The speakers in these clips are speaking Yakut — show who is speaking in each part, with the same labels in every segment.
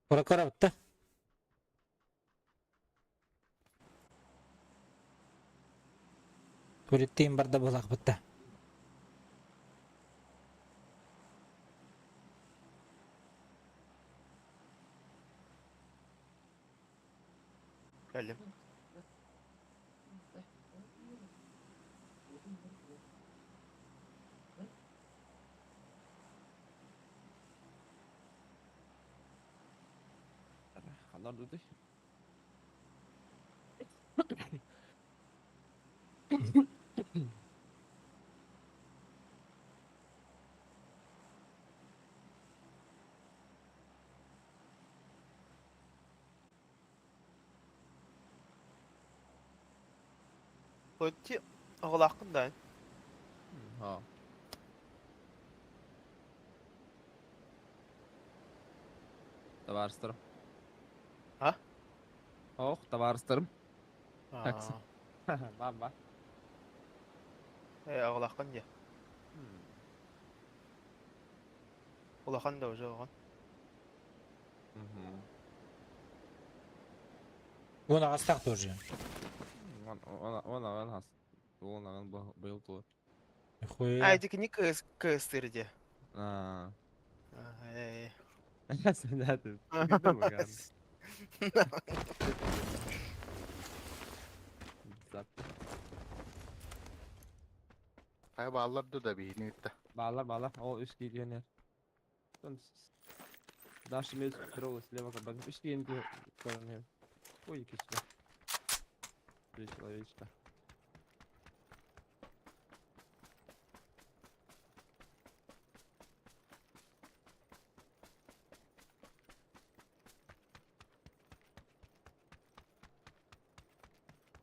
Speaker 1: Кура-кура бытта. Куриттиин барда буолаахпытта.
Speaker 2: Кэллим.
Speaker 3: Ханна ордуй?
Speaker 2: Хоть оҕолооххун да?
Speaker 3: Ha. Табаарыстарым.
Speaker 2: А?
Speaker 3: Ох, табаарыстарым.
Speaker 2: Аа.
Speaker 3: Баар баар.
Speaker 2: Э, оҕолооххун дии. Улахан да уже оҕон.
Speaker 1: Уон аҕастаах тоже.
Speaker 3: Он аҕан хас. Он аҕан быйыл туолар.
Speaker 1: Нихуя.
Speaker 2: А, ити кини кыыс кыыстыыр дии.
Speaker 3: Аа.
Speaker 2: Э.
Speaker 3: Сэнээтим.
Speaker 4: Хайа бааллар да да биһини кытта.
Speaker 3: Баалар, баалар. Ол үс киирген эр. Дальше имеется петрол слева кабан. Үс киирген көрүнүө. Ой, кисме. Три человечка.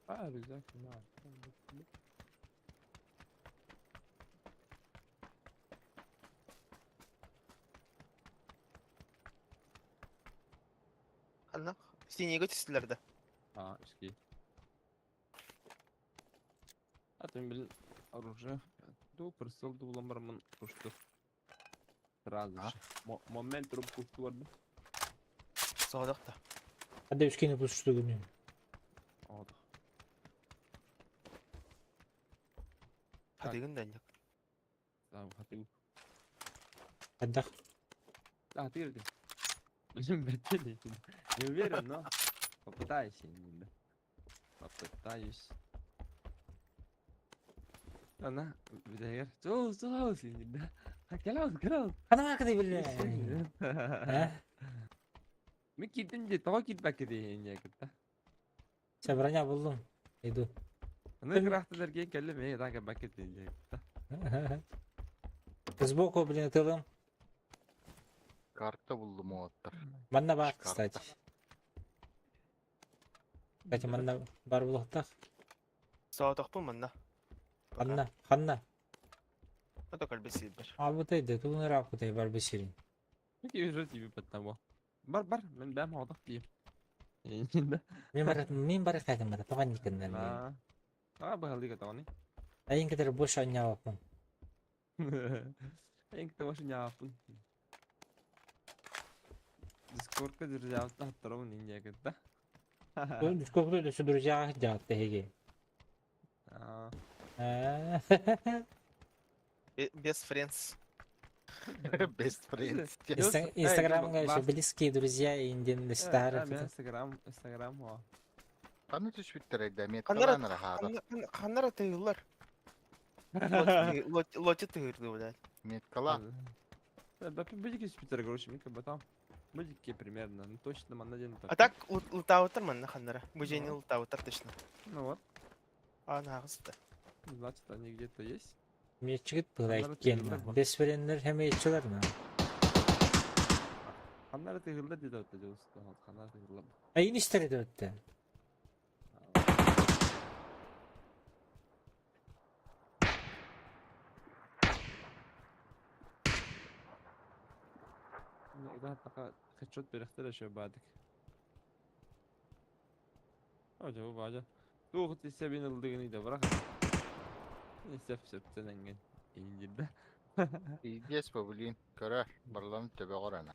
Speaker 3: А, рюкзак, на.
Speaker 2: Ханна? Синеге түстүлэр да.
Speaker 3: А, үскей. А ты, блин, оружие. Ду, присыл дуулан бараммын ушту. Сразу
Speaker 4: А?
Speaker 3: же. Момент трубку укту
Speaker 2: Соҕодох да.
Speaker 1: Hadi üskeni pusuştu günü.
Speaker 3: Oldu.
Speaker 2: Хатыгын да анньык.
Speaker 3: Tamam, hadi.
Speaker 1: Хайдах.
Speaker 3: А, ты ты. Блин, бэтели. Не уверен, но попытаюсь. Да. Попытаюсь. Она, бедер. Зоу, зоу, да. Кэлэҕит, кэлэҕит.
Speaker 1: Хана кыды биле.
Speaker 3: Мин киирдим дии, тоҕо киирбэккэ диэһин кытта.
Speaker 1: Все, броня буллум. Иду.
Speaker 3: Аны кыраахтыдар киэн кэллим, ээ, таан кэлбэккэ диэһин кытта.
Speaker 1: Сбоку, блин, тылым.
Speaker 4: Карта буллум уолаттар.
Speaker 1: Манна бар,
Speaker 4: Карта.
Speaker 1: кстати. Кстати, манна бар булуохтаах.
Speaker 2: Соҕотохпун манна.
Speaker 1: Ханна, ханна.
Speaker 2: Ото кэлбит сиирбэр.
Speaker 1: Аабытай да, тугун ырааппытай бар бисирин.
Speaker 3: Мин уже тебе потому. Бар, бар, мин бэм хоодох диим. Иннинэ.
Speaker 1: Мин бар, мин бар хайтым бар, тоҕон дикеннер.
Speaker 3: Аа. Аа, быһалыга тоҕони.
Speaker 1: Айын кетер больше анньаабаппын.
Speaker 3: Эң тоҕо ньааппын. Дискордка друзьябытын аттарабын инньэ кытта.
Speaker 1: Дискордка өссө друзьяҕа сылдьаҕыт эһиги.
Speaker 3: Аа.
Speaker 2: Без friends.
Speaker 4: Best friends.
Speaker 1: Инстаграмҥа еще близкие друзья индин стары.
Speaker 3: Инстаграм, Инстаграм о.
Speaker 4: Ханна түспүттэр да
Speaker 2: Ханнара
Speaker 4: меткалаан хаада.
Speaker 2: ханнара тыыллар. Лоти тыырды, блядь.
Speaker 4: Меткала.
Speaker 3: Бэпи түспүттэр, короче, мен батам. Будики примерно, ну точно манна ден
Speaker 2: А так лутаутар манна ханнара. Бу дьиэни лутаутар точно.
Speaker 3: Ну вот,
Speaker 2: А, наагыста.
Speaker 3: значит, они где-то есть.
Speaker 1: Мечигит
Speaker 3: Ханнара
Speaker 1: быһыйккен.
Speaker 3: тыыллар бу.
Speaker 1: Бесфреннер hem ечилер ма.
Speaker 3: Ханнара тыыллар деді өтті жолуста. Ханнара тыыллар.
Speaker 1: Айын истер edi өтті.
Speaker 3: Така хедшот берехтер еще бадик. Ожо бу бажа. Туох тисе бин ылдыгын иде бырах. Сеп септен энген. Индирде.
Speaker 4: Издес бу блин. Көрө барларын төбө горана.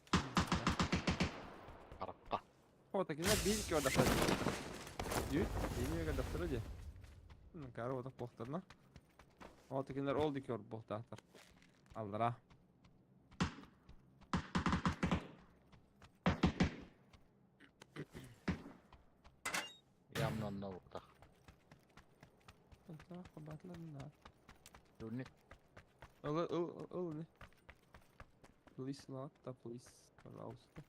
Speaker 3: Фото кинилэр биир көрдөхтөр. Дүү, биир көрдөхтөрө дии. Кары отох буохтарна. Ол кинилэр ол диэки буохтаахтар. Аллара.
Speaker 4: Явно онно буктах. Дурник.
Speaker 3: Ыл, ыл, ыл, не. Please, ладно, please, пожалуйста.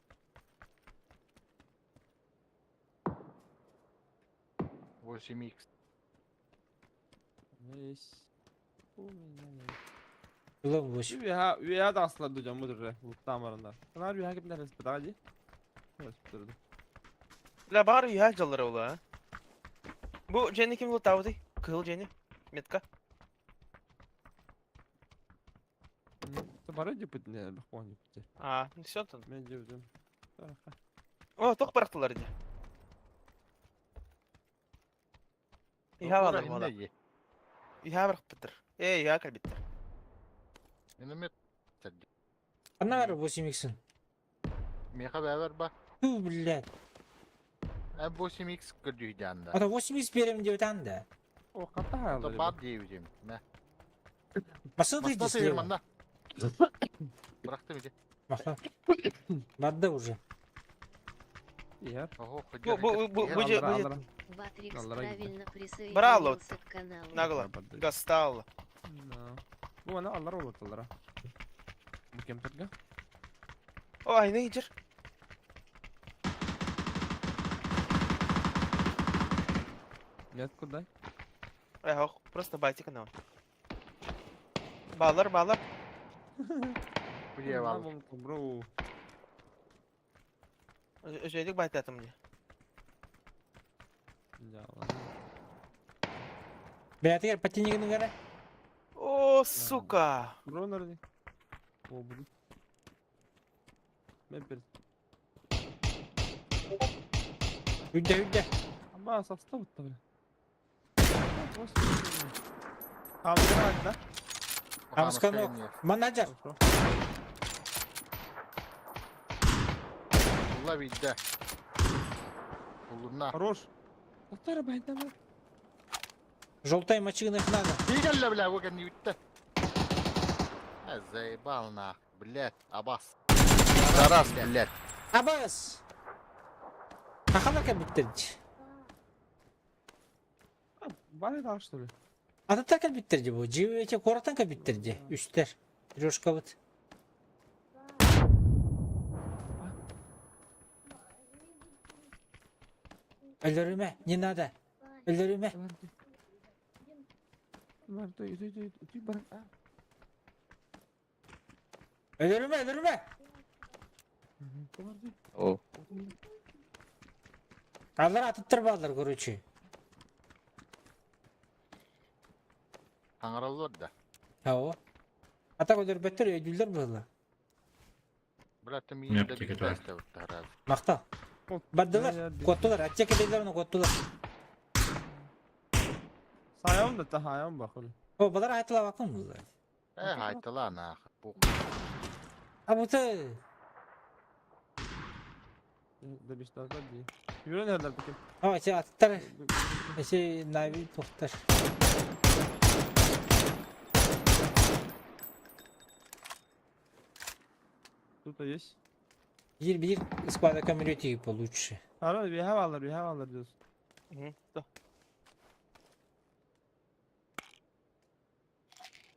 Speaker 4: 8х.
Speaker 3: У меня есть. У меня есть.
Speaker 1: Улам 8.
Speaker 3: Үөһэ, үөһэ тахсылар дьон бу түрре, луттаан бараннар. Канар үөһэ кимнэр эспитаҕа дии. Эспитэрди.
Speaker 2: Бля, баар үйэ дьаллара ола, а? Бу дьиэни ким лутаабытый? Кыһыл дьиэни. Метка.
Speaker 3: Бары дьиппит не бахпон дьиппит.
Speaker 2: А, ну все тут.
Speaker 3: Мен дьибитим.
Speaker 2: О, тох бырахтылар дии. Иһа балар буола. Иһа бырахпыттар. Э, иһа кэлбиттэр.
Speaker 4: Миномет.
Speaker 1: Ханна бар 8 иксин?
Speaker 4: Меха бэвэр ба.
Speaker 1: Ту, блядь.
Speaker 4: Э 8х көрдүйдәнда.
Speaker 1: Ата 8 икс берем деп да.
Speaker 3: О, хата
Speaker 4: Это бат дейбидим. Мә.
Speaker 1: Басыл
Speaker 4: Маста
Speaker 1: дейді
Speaker 4: сыйыр
Speaker 1: слева.
Speaker 4: манда. Бырахтым иди.
Speaker 1: Махта. Барды уже.
Speaker 3: Иһэр.
Speaker 4: Ого,
Speaker 2: Бу бу бу бу же бу же
Speaker 5: Ватрикс
Speaker 3: Аллара gitti.
Speaker 5: правильно
Speaker 2: Bravo.
Speaker 5: присоединился к каналу.
Speaker 2: Нагло. Гасталла.
Speaker 3: Бу ана аллара олоталлара. Бу кем турга?
Speaker 2: О, айны иджер.
Speaker 3: Нет, куда?
Speaker 2: Эй, ох, просто байтик на. Балар, балар.
Speaker 4: Бу бал.
Speaker 3: Бро.
Speaker 2: Өжөйдүк байтатым дии.
Speaker 3: Я, ладно.
Speaker 1: Бәтігер патинигінің кәрі.
Speaker 2: О, сука.
Speaker 3: Бро, наверное. О, буду. Мен пер.
Speaker 1: Үдде, үдде.
Speaker 3: Ама состав то, бля. Хамскан да?
Speaker 1: Хамскан ок. Манаджер.
Speaker 4: Улла бидде. Уллунна.
Speaker 3: Хорош. Повтора байда.
Speaker 1: Желтай мочиных надо.
Speaker 4: Бигелле бля, бу кенни бүтте. Э, заебал нах, блядь, абас. Тарас, блядь.
Speaker 1: Абас! Хахана кәбіттерді.
Speaker 3: Бары да что ли?
Speaker 1: Атата кәбіттерді бұл. Живете коратан кәбіттерді. Үстер. Трешка вот. Өлөрүмэ, не надо. Өлөрүмэ.
Speaker 3: Бар, той, той, той, той, бар.
Speaker 1: Өлөрүмэ, өлөрүмэ.
Speaker 3: О.
Speaker 1: Алар атыттыр балар, короче.
Speaker 4: Аңараллар да.
Speaker 1: Ао. Ата өлөрбөттөр, өйдүлдөр була.
Speaker 4: Блядь,
Speaker 6: Нет,
Speaker 4: миин да
Speaker 6: тик
Speaker 4: битте
Speaker 6: это.
Speaker 4: эстебит раз.
Speaker 1: Мактал. Бардылар, коттулар, аттека дейлер оны коттулар.
Speaker 3: Саям да та хаям бакыл.
Speaker 1: О, балар айтыла бакын булар.
Speaker 4: Э, айтыла нах. Бу
Speaker 1: А буты
Speaker 3: Да биштарда ди. Yürü nereden peki?
Speaker 1: А, се аттар. Эсе нави тохтар.
Speaker 3: Тут есть.
Speaker 1: Bir bir squad'a community получше.
Speaker 3: Ara bir havalar bir havalar diyorsun.
Speaker 2: Мгм. Да.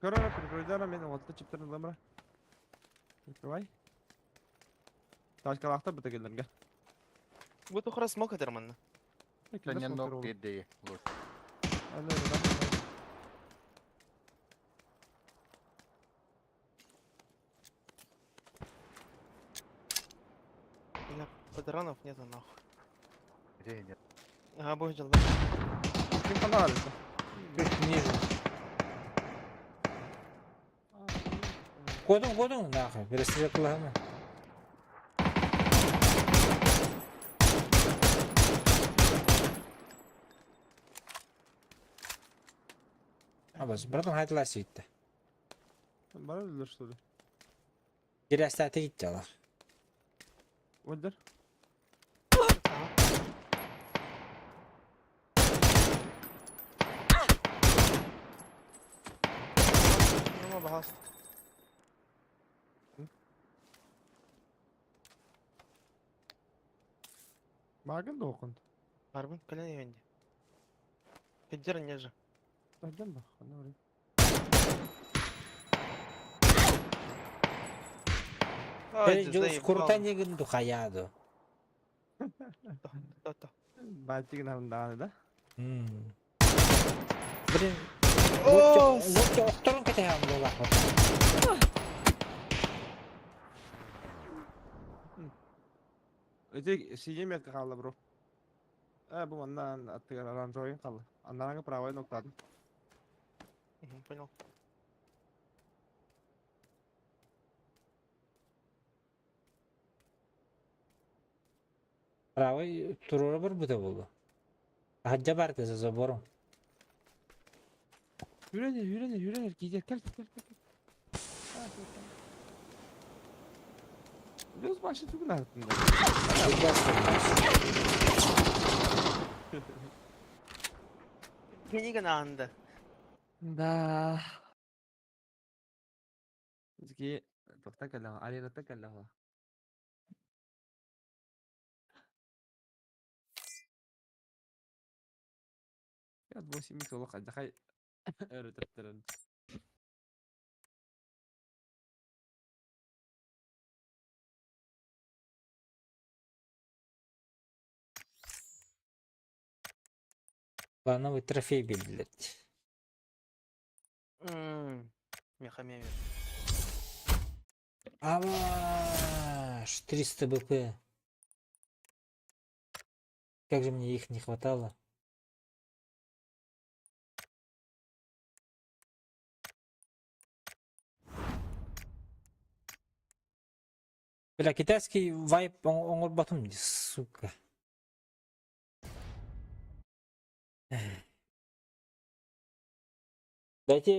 Speaker 3: Корона прикройдара мен отта чиптерин ламра. Прикрывай. Ташкалахта бітігелерге.
Speaker 2: Бу тухра смок этер манна.
Speaker 4: Тенен нок бирде. Лут.
Speaker 2: Бля, патронов нету нахуй.
Speaker 4: Где нет?
Speaker 2: Ага, бу дьаллар.
Speaker 3: Ким канал это?
Speaker 1: Чуть ниже. Кодун кодун нахуй. Перестрелка кылама. Абас, братан айтыла сөйтті.
Speaker 3: Бара öldür что ли?
Speaker 1: Келесі аты кетті алар.
Speaker 3: Öldür.
Speaker 2: пожалуйста.
Speaker 3: Бааргын дуо окунт?
Speaker 2: Барбын, кэлэн иһэн дии. Кыдьар нежа.
Speaker 3: Сылдьан ба, ханна барый?
Speaker 2: Ой, ты
Speaker 1: Дьулус
Speaker 2: заебал.
Speaker 1: куртанигын ду хайаа ду.
Speaker 2: То-то.
Speaker 3: Бааччыгын арындаҕаны да?
Speaker 1: М. Блин,
Speaker 2: О,
Speaker 1: лучше охторун кэтэһэҕин буолаахпыт.
Speaker 3: Ити сидим метка хаалла бро. Э, бу манна аттыгар оранжевый хаалла. Аннарааҥы правай ноктаатым.
Speaker 2: Мгм, Понял.
Speaker 1: Правый туруора барбыта буолуо. Таһырдьа баарта за забором.
Speaker 3: Үүрэн үүрэн үүрэн киирэр кэл кэл кэл. Плюс башы тугун артында.
Speaker 2: Книга наанда.
Speaker 3: Да. Бизги тохта кэллэҕэ, аренаттан кэллэҕэ. Я 8 олох алдьархай өрө тэптэрэн.
Speaker 1: Плановый трофей биэрдилэр.
Speaker 2: Меха меме.
Speaker 1: Аваш! 300 БП. Как же мне их не хватало. Бля, китайский вайп оҥорботум дии, сука. Дайте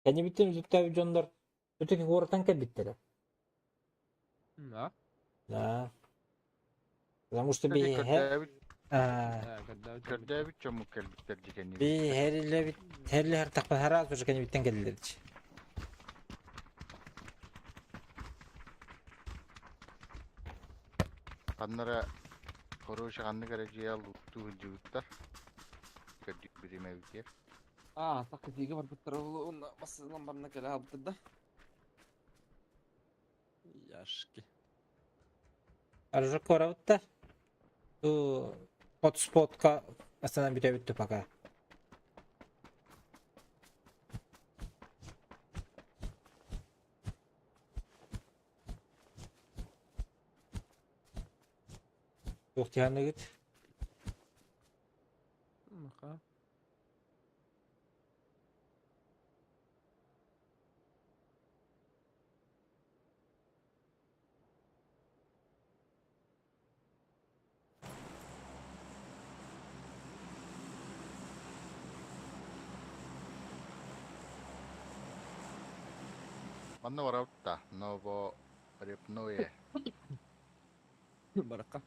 Speaker 1: кэннибиттэн үтүктээбит дьоннор үтүк куораттан кэлбиттэрэ.
Speaker 3: Да.
Speaker 1: Да. Потому что
Speaker 4: Кстати,
Speaker 1: биһи
Speaker 4: көрдөөбүт
Speaker 1: а,
Speaker 3: Көрдөөбүт
Speaker 4: көрдөөбүт дьоммут кэлбиттэр дии кэннибит.
Speaker 1: биһи һэрилэбит һэрилэһэр тахпа сразу же кэннибиттэн кэллилэр.
Speaker 4: Ханнара короче ханнык эрэ дьиэ лууктуу сылдьыбыттар. Көрдүк биримэбитиэр.
Speaker 3: Аа, так кытыыга барбыттара уонна бассынан барна кэлэ хаалбыттар да. Яшки.
Speaker 1: Аружа куорабыттар. Ту хотспотка астанан бүтэ пока. Туох тиһаныгыт?
Speaker 3: Маха.
Speaker 4: Манна барабыт да, Новорепное.
Speaker 3: Баракка.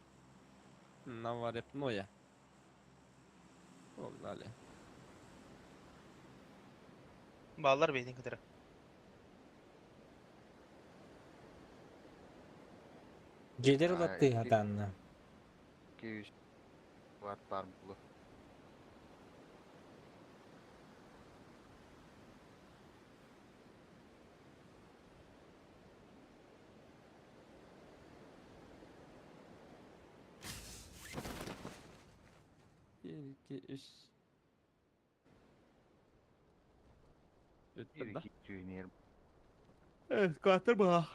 Speaker 3: Новорепное. Погнали.
Speaker 2: Бааллар бэйдин кытары.
Speaker 1: Дьиэлэр
Speaker 4: А,
Speaker 1: улаттыы
Speaker 4: икки
Speaker 1: хатаанна.
Speaker 4: 200 ватт баар буолуо.
Speaker 3: 1, 2, 3.
Speaker 4: 1
Speaker 3: Бүттэ да.
Speaker 4: 2 түүнер.
Speaker 3: Э, квартир баа.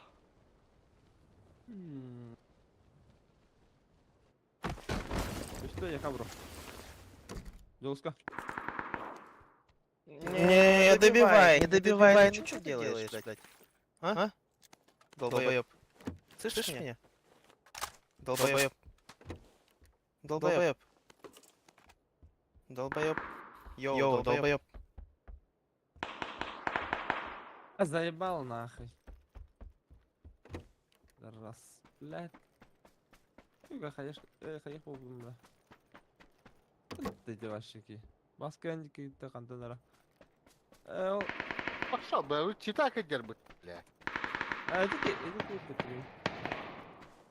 Speaker 3: Что я хабру? Жестко.
Speaker 2: Не добивай, не добивай, ну что делаешь, блядь? А? Долбоёб. Слышишь меня? Долбоёб. Долбоёб. Долбоёб. Йоу, долбоёб.
Speaker 3: А заебал нахуй. Раз, блядь. Юга, хаеш, хаеш болдум да. Дети вашики. Баска эндики хантанара. Э, ол
Speaker 4: Пошел, бля, читак идер бля.
Speaker 3: А это ты, это ты, это ты.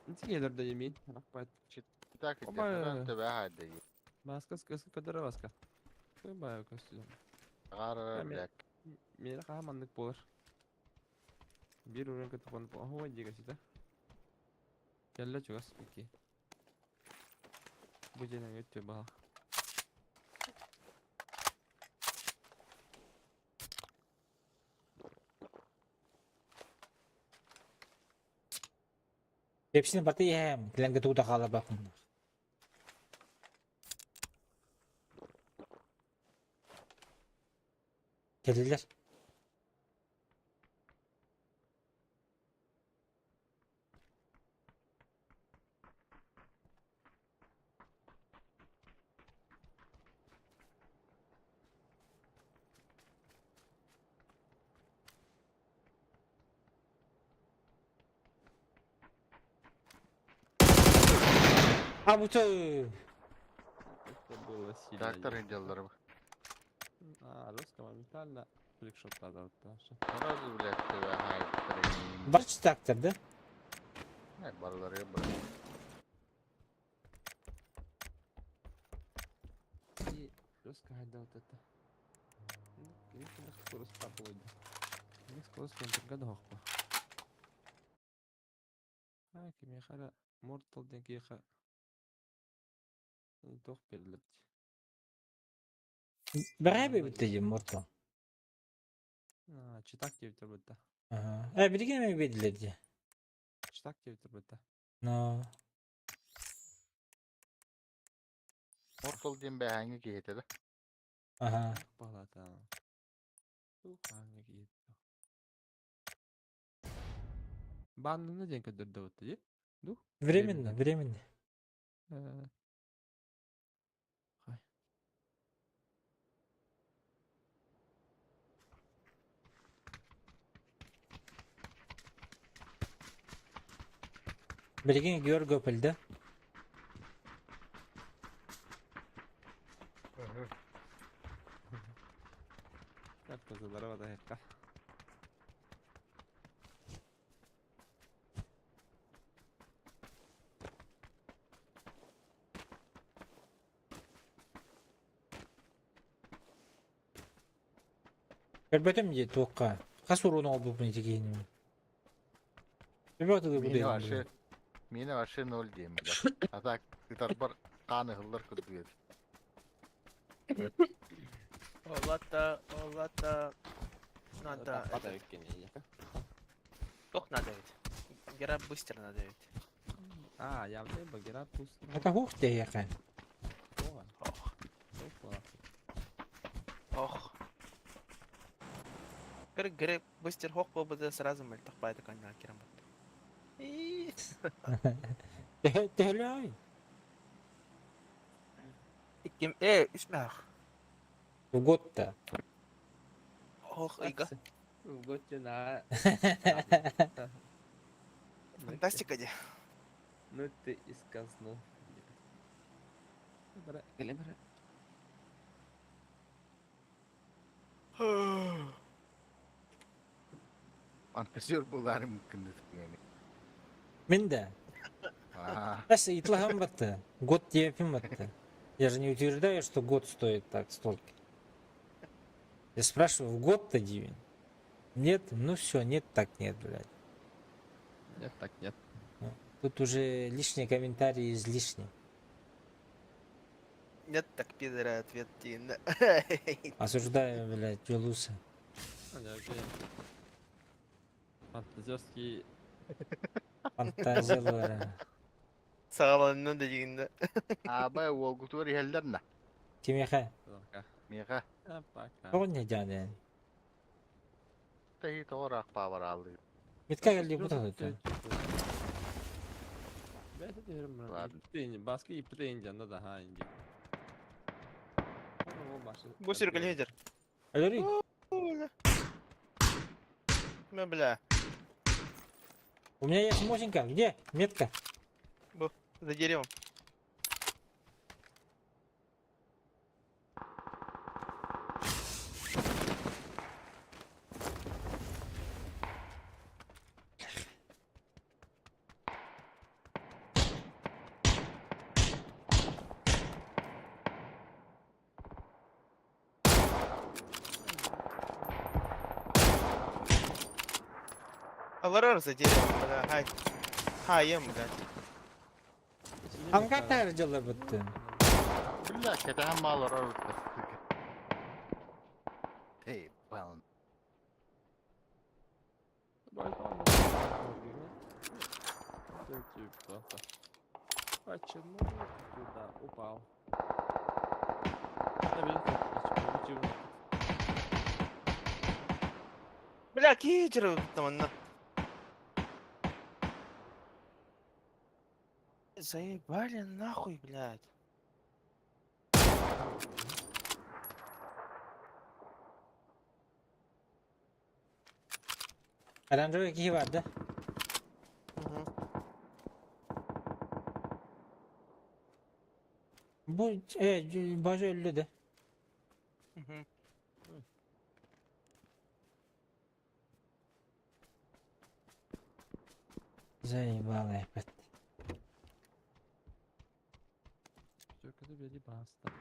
Speaker 3: Инти келер да емин. Рахмат.
Speaker 4: Читак идер,
Speaker 3: Оба.
Speaker 4: төбә хайды.
Speaker 3: Маска скасы кадара баска. Бай костюм.
Speaker 4: Гара,
Speaker 3: Мен-
Speaker 4: бля.
Speaker 3: Мені қаманнык болар. Бир урын көтіп қонып, охуа дига сита. Кәллә чугас бики. Бу женен өтті бала.
Speaker 1: Hepsini batı yem. Kilenге тууда қала бақын. Келдилер. А бу
Speaker 3: Это было сильно.
Speaker 4: Трактор иделлер.
Speaker 3: А, русского моментально фликшоттады дальше.
Speaker 4: Сразу, блядь, төбә хайды.
Speaker 1: Бар трактор да?
Speaker 4: Не, барлары бля.
Speaker 3: И русского хайда вот это. Скорость папа Скорость контргада хохпа. А, кимехара Mortal декеха. Тох берилip.
Speaker 1: Бәрі бітті Mortal.
Speaker 3: А, читак деп тұр бітті.
Speaker 1: Ага. Э, бірге ме беділер де.
Speaker 3: Читак деп тұр бітті.
Speaker 1: Но.
Speaker 4: Mortal ден бәһәңе кейете да.
Speaker 1: Ага.
Speaker 3: Балата. Тухаңы кетті. Банны ден көдірді бітті, де?
Speaker 1: Временно, временно.
Speaker 3: Э, Хай.
Speaker 1: Бірге Георг Опель,
Speaker 3: Так, козалара бада хекка.
Speaker 1: Көрбөтөм же туаққа. Қас уруын ол бұл дегенім. Ребята,
Speaker 4: Мені вообще, мені вообще ноль дейм, бля. А так, ытар бар қаны хыллар күдгүет.
Speaker 2: Олата, олата. Надо.
Speaker 3: Бада
Speaker 2: этот,
Speaker 3: өккен ека.
Speaker 2: Ток надо ведь. Гера быстро надо ведь.
Speaker 3: А, я в багера пуст.
Speaker 1: Это хух те яқан.
Speaker 2: Ох, ох. Гэр гэр быстро хох болбуда сразу мөлтөх байды канал кирен бат.
Speaker 1: Телей.
Speaker 2: Ким э үсмэх.
Speaker 1: В год-то.
Speaker 2: Ох, ига.
Speaker 3: В год на.
Speaker 2: Фантастика де.
Speaker 3: Ну ты и сказнул. Бра, бра.
Speaker 4: Фантазер булары мүмкін деді.
Speaker 1: Мен де.
Speaker 4: А,
Speaker 1: Әс, итлахам батты. Год депим батты. Я же не утверждаю, что год стоит так столько. Я спрашиваю, в год-то дивен? Нет, ну все, нет, так нет, блядь.
Speaker 3: Нет, так нет.
Speaker 1: Тут уже лишние комментарии излишни.
Speaker 2: Нет, так пидоры ответ тин.
Speaker 1: Осуждаю, блядь, Джулуса.
Speaker 3: Фантазерский.
Speaker 1: Фантазиялары.
Speaker 2: Сагаланны да дегенде.
Speaker 4: Абай ол гутур елдерна.
Speaker 1: Кимеха?
Speaker 4: Мега.
Speaker 1: Тоғы не жаны?
Speaker 4: Тахи тоғырақ павар алды.
Speaker 1: Метка келді бұта өті.
Speaker 4: Ладно.
Speaker 3: Баска и плейн да ха инди.
Speaker 2: Бу сүргүл хедер.
Speaker 1: Алери,
Speaker 2: Мә бля.
Speaker 1: у меня есть мосинка. Где? Метка.
Speaker 2: За деревом. Олорор за деревом, бля, хай. Хайым, блядь.
Speaker 1: Ангатар дьылыбыттын.
Speaker 4: Бля, кэтэһэн маалар Эй, балын.
Speaker 3: Почему ты туда упал?
Speaker 2: Бля, киһи манна. Заебали нахуй, блядь.
Speaker 1: Оранжевый киһи бар да?
Speaker 2: Мгм.
Speaker 1: Бу бажа өллө да.
Speaker 2: Мгм.
Speaker 1: Заебало опять.
Speaker 3: Баста.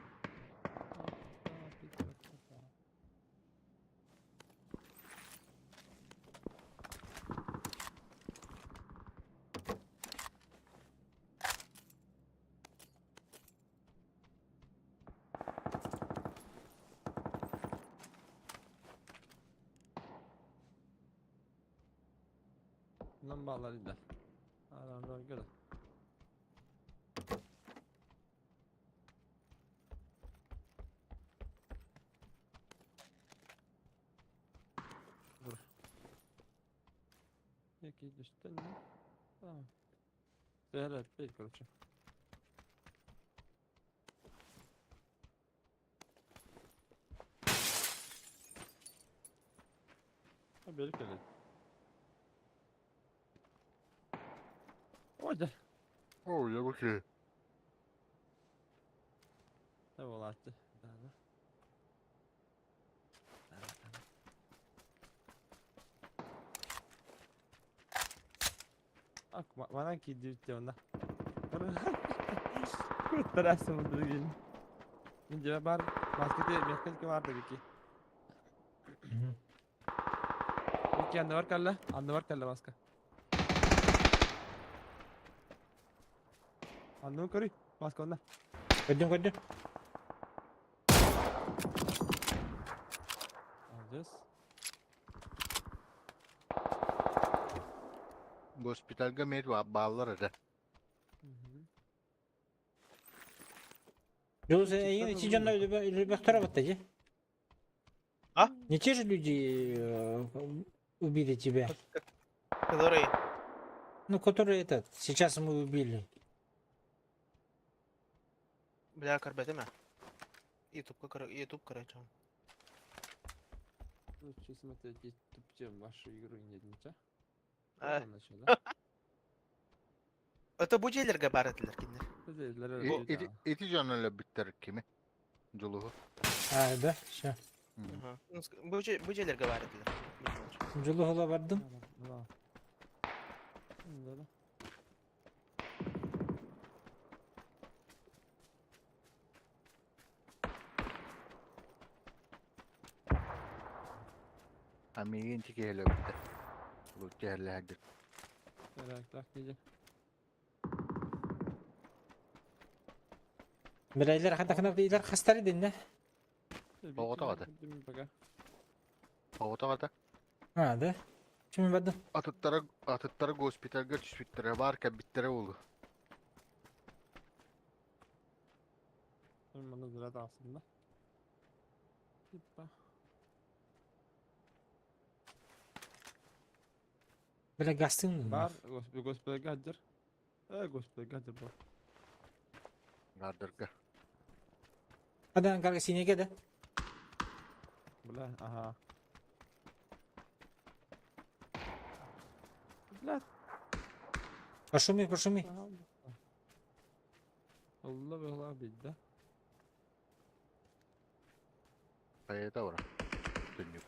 Speaker 3: Нам баллар иде. Aranjör göre. Dur. Peki düştün mü? Tamam. Сигарет пей, короче. Бери кэлин. Ой, да.
Speaker 4: Оо, я бу
Speaker 3: Да буолааччы. Да, да. Ак, манан киирдибит онна. Куттарасым другин. Мин дьэ бар маскете мехкелке бар дагики. Ики анныбар кэллэ, анныбар кэллэ маска. Анныбын көрүй, маска онна.
Speaker 1: Көрдүм көрдүм.
Speaker 3: Молодец.
Speaker 4: Госпитальга мед бааллар этэ.
Speaker 1: Жолу сен эйигин ити дьонно өлбөхтөрө батта же.
Speaker 2: А?
Speaker 1: Не те же люди убили тебя?
Speaker 2: Которые?
Speaker 1: Ну, которые этот, сейчас мы убили.
Speaker 2: Бля, көрбөтүм. YouTube, короче.
Speaker 3: Лучше смотреть YouTube, чем вашу игру не ничего.
Speaker 2: А. Это бу дьиэлэргэ баар этилэр кинилэр.
Speaker 4: Ити дьон өлбүттэр кими? Дьулуһу.
Speaker 1: А, да, все.
Speaker 2: Ага. Ну, бу дьиэлэргэ баар этилэр.
Speaker 1: Дьулуһула бардым.
Speaker 3: Да. Да.
Speaker 4: А миигин тикиһэлэ өлбүтэ. Лучше
Speaker 3: Так, так, иди.
Speaker 1: Билайлар хатахына илер хастары динне.
Speaker 4: Оҕото
Speaker 3: Пока.
Speaker 4: Оҕото
Speaker 1: А, да. Чүмү бардым.
Speaker 4: Атыттара атыттара госпитальга түспүттэрэ баар кэлбиттэрэ буолуо.
Speaker 3: Маны зря aslında. Типа.
Speaker 1: Бля гастын.
Speaker 3: Бар, госпитальга гаджер. Госпитальга гаджер бар.
Speaker 4: Гардырга.
Speaker 1: Адан карга синеге да.
Speaker 3: Бля, ага. Бля.
Speaker 1: Пошуми, пошуми.
Speaker 3: Allah Allah bildi.
Speaker 4: Хайата ора. Түннүк.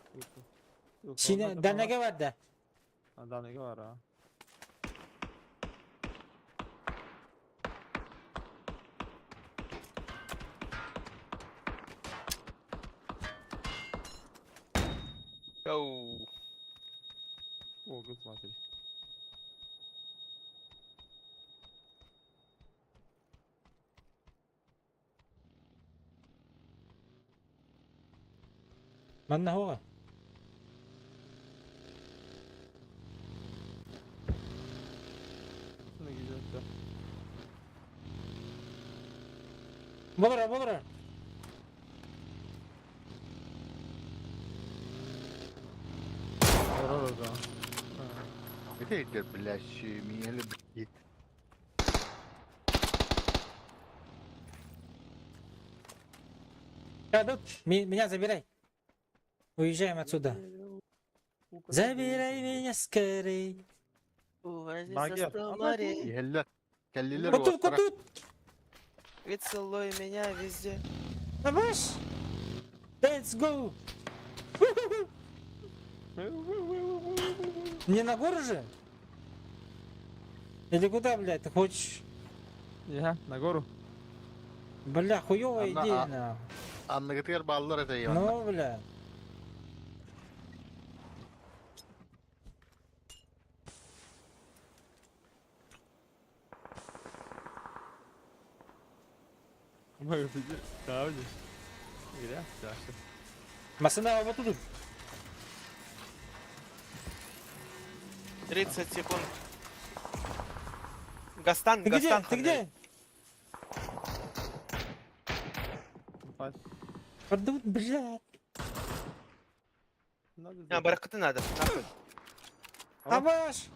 Speaker 1: Сине данага бар да.
Speaker 3: Данага бар а.
Speaker 2: Оу.
Speaker 3: О, Google матери.
Speaker 1: Манна хоға. Болора, болора.
Speaker 4: Это, блядь, меня любит.
Speaker 1: Меня забирай. Уезжаем отсюда. Забирай меня скорей.
Speaker 2: Увози за море.
Speaker 1: Вот тут, вот тут.
Speaker 2: И целуй меня везде.
Speaker 1: Абаш. Let's go. Не на гору же? Или куда, блядь, ты хочешь?
Speaker 3: Я, на гору.
Speaker 1: Бля, хуёвая идея, на.
Speaker 4: Анныгытыгар баллар это я.
Speaker 1: Ну, бля. Масына вот тут.
Speaker 2: 30 секунд. Гастан,
Speaker 1: Ты где?
Speaker 2: Гастан.
Speaker 1: Ты где? Подут, блядь.
Speaker 2: А, баракаты надо, нахуй.
Speaker 1: Абаш!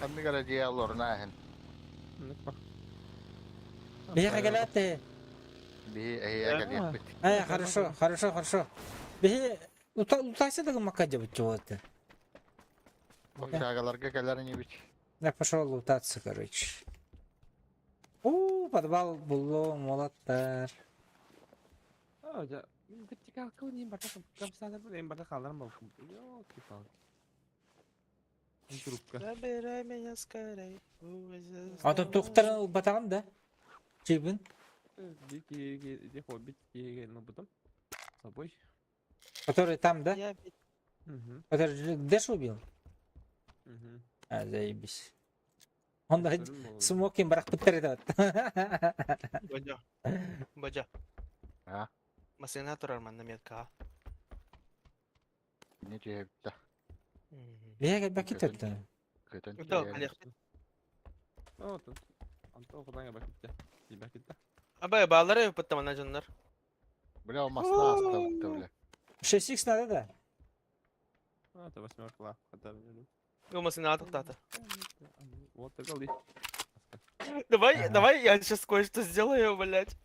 Speaker 4: Анныгара диалор нахен.
Speaker 1: Беха галаты.
Speaker 4: Би э
Speaker 1: Э, хорошо, хорошо, хорошо. Бехе, утайся да макадя вот чего-то.
Speaker 4: Шагаларга кэлэр бит.
Speaker 1: Я пошел лутаться, короче. У, подвал было, молоттар.
Speaker 2: Забирай меня скорей.
Speaker 1: А то тухтарын батаган да? Чибин. Который там, да? Который Дэш убил? А, заебись. Он да смокин барах пытыр
Speaker 2: Бадя. Бадя.
Speaker 4: А?
Speaker 2: Масына турар манна метка.
Speaker 4: Не тебе.
Speaker 1: Бега бакит это.
Speaker 2: Да, конечно. Абай баллары пыттам ана жоннор.
Speaker 4: Бля, у масна астабытта, бля.
Speaker 1: 6х надо, да?
Speaker 3: Это восьмерка, хотя бы.
Speaker 2: Бу масына токтата.
Speaker 3: Вот это ли.
Speaker 2: Давай,
Speaker 1: Ага.
Speaker 2: давай я сейчас кое-что сделаю, блядь.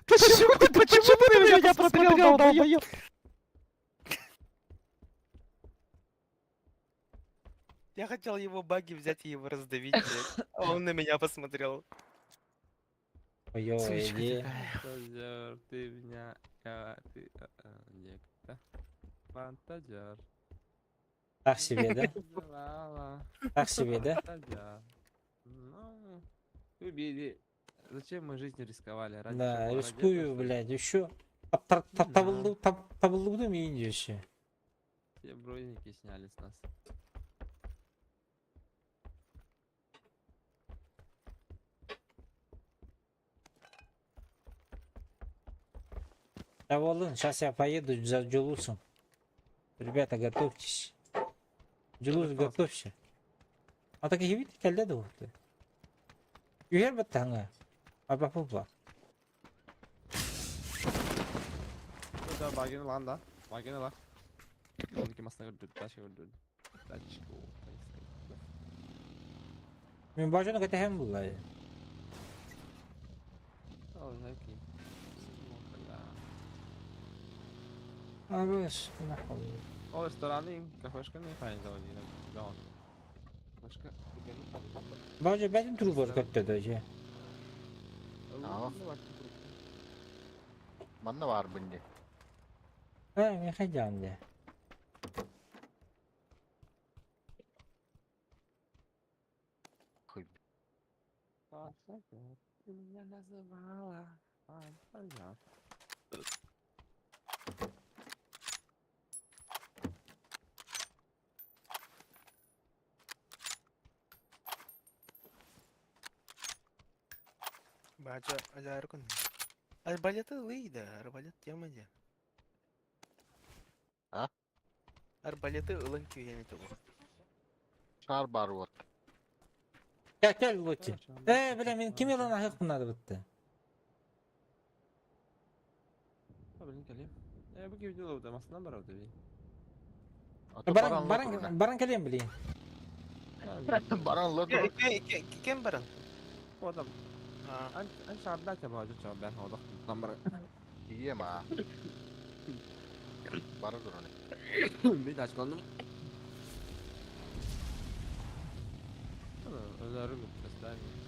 Speaker 2: Почему ты, почему ты на меня посмотрел, долбоёб? Я хотел его баги взять и его раздавить, блядь. А он на меня посмотрел.
Speaker 1: Ой,
Speaker 2: Сучка
Speaker 1: идея.
Speaker 2: такая.
Speaker 3: Фантазер, ты меня, ты, некто. Фантазер.
Speaker 1: Так себе, да?
Speaker 3: Ла-ла.
Speaker 1: Так себе, да?
Speaker 3: Фантазер. Ну, убили. Зачем мы жизнью рисковали? Ради
Speaker 1: Да,
Speaker 3: чего? Ради
Speaker 1: рискую,
Speaker 3: этого, что ли?
Speaker 1: блядь, еще. Табылдым еще.
Speaker 3: Все броники сняли с нас.
Speaker 1: Да вон, сейчас я поеду за Джулусом. Ребята, готовьтесь. Джулус, готовься. А так и видите, кэллэ дуо. Үһэр баттаҥа. Апапапа.
Speaker 3: Да, багины лан, да. Багины ла. Онки масна көрдүр, тачка көрдүр. Тачка.
Speaker 1: Мин бажаны кэтэһэн буллай.
Speaker 3: Ол жаки.
Speaker 1: Абыс, нахуй.
Speaker 3: Ол рестораны, кафешка не файн заводи. Да. Кафешка.
Speaker 1: Бажа бәтин трубар көттөдө же.
Speaker 4: Аа. Манна бар бинди.
Speaker 1: Э, мен хайдам де.
Speaker 4: Хуй.
Speaker 3: Ты меня называла. А, понятно.
Speaker 2: Баача аляркун. Арбалеты ылый да, арбалет тема де.
Speaker 4: А?
Speaker 2: Арбалеты ылын күйені тугу.
Speaker 4: Шар бар вот.
Speaker 1: Кел, кел, Локи. Э, бля, мен ким ылан ахык надо бытты.
Speaker 3: Блин, кэлиэм. Э, бу видео да масынан бар да.
Speaker 1: Баран, баран, баран кэлиэм, блин.
Speaker 4: Баран лоту.
Speaker 2: Кем баран?
Speaker 3: Ода. Ан шарда чаба жа бен ода. Там бар.
Speaker 4: Ием а. Бара дуруни.
Speaker 3: Bir açlandım. Ölürüm göstermiyor.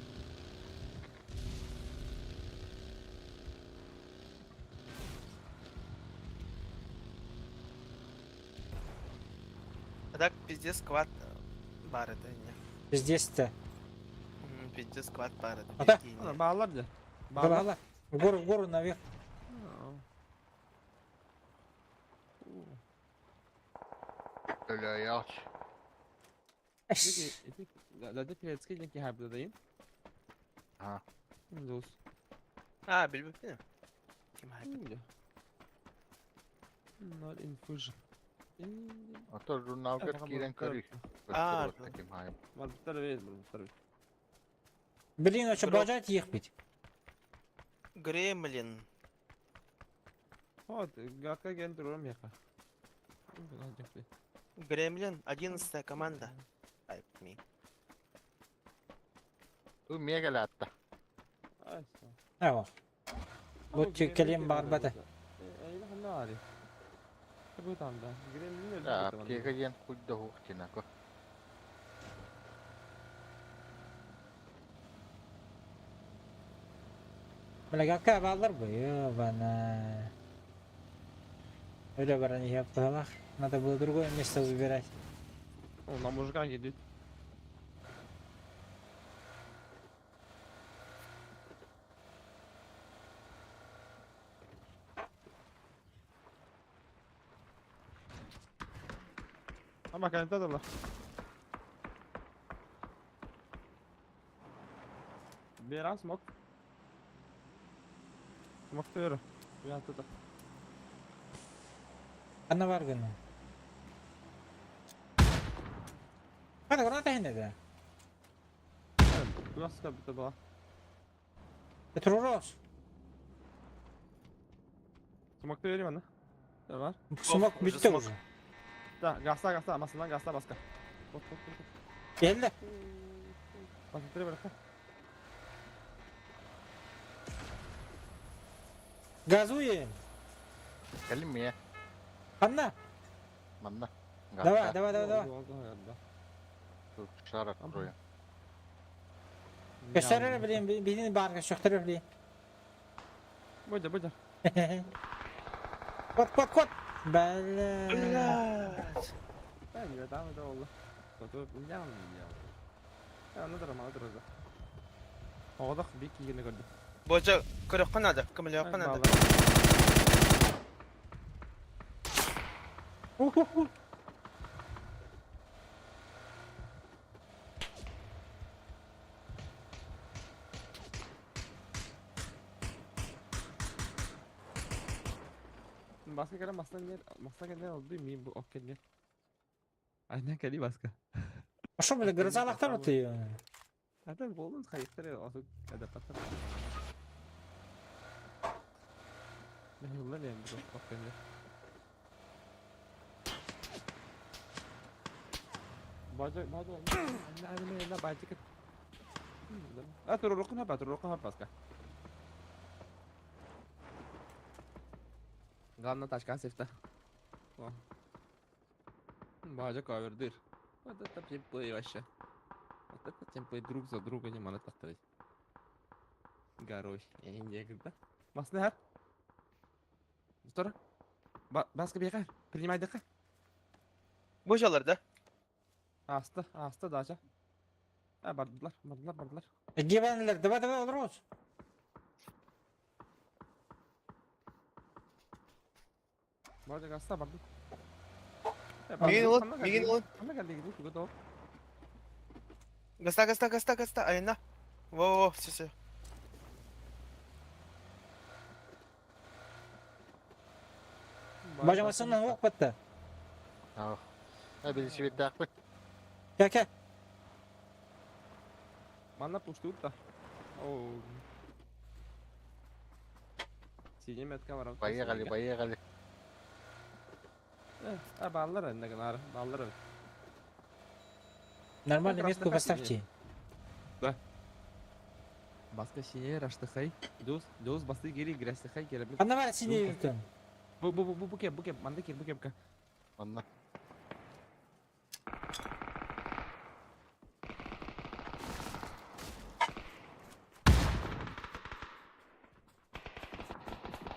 Speaker 2: А так пиздец сквад бар это не.
Speaker 1: Пиздец-то.
Speaker 2: Пиздец сквад бар это.
Speaker 1: А так?
Speaker 2: Прикинь.
Speaker 3: Bağlar да.
Speaker 1: Бала, В гору, в гору наверх.
Speaker 4: Бля, яч.
Speaker 3: Да Пелецкий ден ки хайбдадайын.
Speaker 4: А.
Speaker 3: Дус.
Speaker 2: А, билбеппин. Ким хайп.
Speaker 3: Not infusion.
Speaker 4: Ото журналга кирен көрүй.
Speaker 2: А,
Speaker 4: Таким хайм.
Speaker 3: Бар бер, бер.
Speaker 1: Блин, а что, бажать ехать?
Speaker 2: Гремлин.
Speaker 3: Вот, гака ген турам яка.
Speaker 2: Гремлин, 11 команда. Хайп ми.
Speaker 4: Ту мегалатта.
Speaker 1: Ава. Локи кэлиэм бар бата.
Speaker 4: Да, аптека диэн куйда хуктинако.
Speaker 1: Бля, какая баллар бы, ёбана. Öyle баран yaptılar. Надо было другое место выбирать.
Speaker 3: О, на мужика едет. Ama kanka da Bir smoke. Smoke diyorum. Bir an tutar.
Speaker 1: Anna var günü. Hadi граната хинеде.
Speaker 3: Nasıl kapıda bala?
Speaker 1: Трурос.
Speaker 3: Smoke vereyim anne. Ne var?
Speaker 1: Смок
Speaker 2: уже
Speaker 1: bitti
Speaker 2: смок.
Speaker 1: уже.
Speaker 3: Da, gasla gasla, masadan gasla baska. Bot bot bot.
Speaker 1: Geldi.
Speaker 3: Basıp bırak.
Speaker 1: Газуем.
Speaker 4: Кэлим
Speaker 1: Анна.
Speaker 4: Манна.
Speaker 1: Давай, давай, давай, давай.
Speaker 4: Шар открою.
Speaker 1: Gösterir bileyim, bilin barga söktürür bileyim.
Speaker 3: Будя, будя.
Speaker 1: Кот, кот, кот. Бля.
Speaker 2: Блядь.
Speaker 3: Ben ya devam ede oldu. Fotoğraf ne anlayayım ya. Ya ne durum ne durum. Оғдақ бик кигене көрдүм.
Speaker 2: Божа, көрөккө надо, көмөлөккө надо.
Speaker 1: Уху-ху.
Speaker 3: Баска кere масла не масла ne oldu mi bu okey ne? Aynen keli баска.
Speaker 1: А что, бля, грозалахтар ты?
Speaker 3: Zaten болдун хайыктар осу адаптация. Ne yıllar yani bu okey ne? Бажа бажа не не бажа ка. А тур баска. Главное тачка сефта. О. Бажа кавердыр. Вот это теплые вообще. Вот это темплей друг за друга не могу повторить. Горой. Я некогда. Масны Второ. Баска бегай. Принимай дыха.
Speaker 2: Божалар да?
Speaker 3: Аста, аста дача. А, бардылар, бардылар, бардылар.
Speaker 1: Гебенлер, давай, давай, олорос.
Speaker 3: Барды гаста барды.
Speaker 2: Мигин ылын, мигин ылын.
Speaker 3: Ханна кэллигит, тугу то?
Speaker 2: Гаста, гаста, гаста, гаста, айна. Во-во, все, все.
Speaker 1: Бажамасынан ок бітті.
Speaker 4: Ах. А билсибиттаахпыт.
Speaker 1: Кә, кә.
Speaker 3: Манна пуштуут да. О. Сине метка бар.
Speaker 4: Поехали, поехали.
Speaker 3: А баллар энне гынар, баллар.
Speaker 1: Нормально
Speaker 3: Как
Speaker 1: метку
Speaker 3: раз
Speaker 1: поставьте.
Speaker 3: Баска сине раштыхай. Дус, дус басты гери грястыхай керебит.
Speaker 1: Ана бар сине үлкен.
Speaker 3: Бу бу бу бу буке буке манда кир буке буке.
Speaker 4: Онно.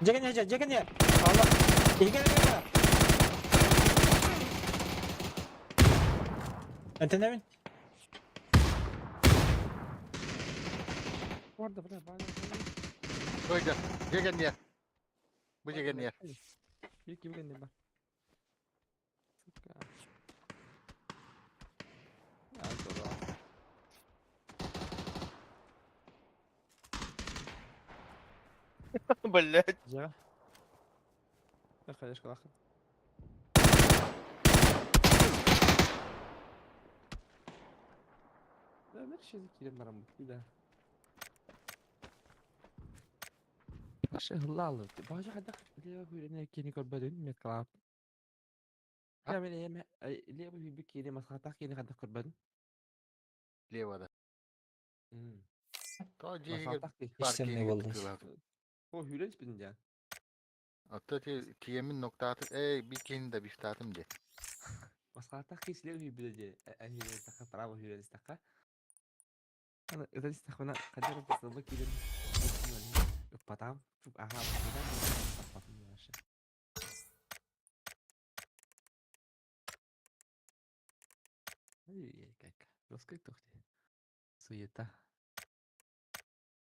Speaker 1: Жеген ежа, жеген е. Алла. Егер егер. Антенавин.
Speaker 3: Барда бля барда.
Speaker 4: Ойда. Жеген не. Бу жеген не.
Speaker 3: Bir kim kendi бар. Сука. Ya doğru.
Speaker 2: Блять.
Speaker 3: Жа. Конечно, лахат. Да, дальше закинем на рамбу, да. Башы хыллалы. Башы хадах лева хуйрене кени көрбөдүн мет калап.
Speaker 4: А?
Speaker 3: Я мен эме лева хуйбү кени масхатах кени хадах көрбөдүн.
Speaker 4: Левада. То жеген
Speaker 3: Масхатах ки.
Speaker 4: бар
Speaker 1: Ишсемне
Speaker 4: кени
Speaker 1: болды.
Speaker 4: кытылар.
Speaker 3: О хүрен спидин жа.
Speaker 4: Отто ти тиемин ноктааты, эй, би кени да бифтаатым де.
Speaker 3: Масхатах ки силер хуйбү де. Эн хүрен таха право хүрен таха. Ана это стахвана кадер басылы килен. Потам, ага, потам, вообще. Ай, как. Роской тухти. Суета.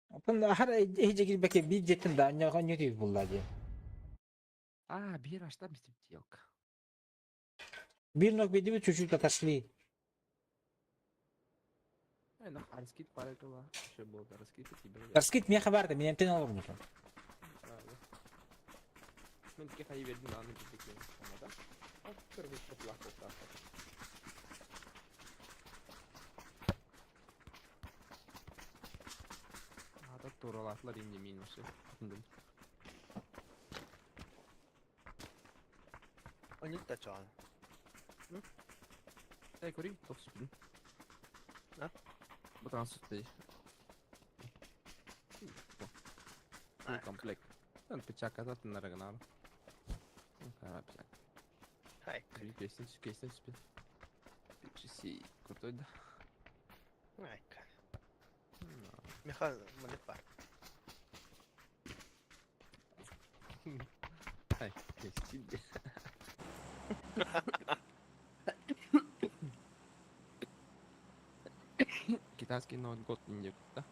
Speaker 1: Апын ахар эже кирбеке бир жеттим да аньяга нөтү булла ди.
Speaker 3: А, бир ашта мистип елка.
Speaker 1: Бир ног беди чуть-чуть отошли.
Speaker 3: Э, ну, раскид пара была. Еще был раскид и тебе.
Speaker 1: Раскид меха барды, мен эмтен алырмын.
Speaker 3: Мен таки хай бердим аны битик. Да? А, первый проплах так. Ата туралатлар инде мин вообще.
Speaker 2: Онюк та чоан.
Speaker 3: Эй, кури, топ спин.
Speaker 2: А?
Speaker 3: Батан сутей. Full комплект. Там печака зат на рагнар. Кара печак.
Speaker 2: Хай.
Speaker 3: Би песен, песен спин. Пичи крутой да.
Speaker 2: Айка. Михаил, молитва.
Speaker 3: Ай, песен. Китайский Новый год не да?